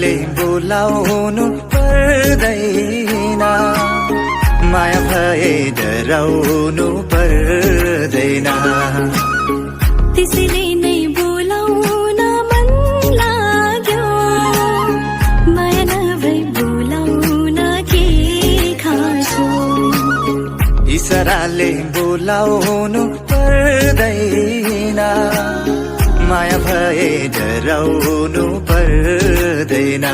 इसराले बोलाउनु पर्दैन माया भए डराउनु पर्दैन त्यसैले नै बोलाउन मन लाग्यो माया नभई बोलाउन के खासो इसराले बोलाउनु पर्दैन माया भए डराउनु पर्दैन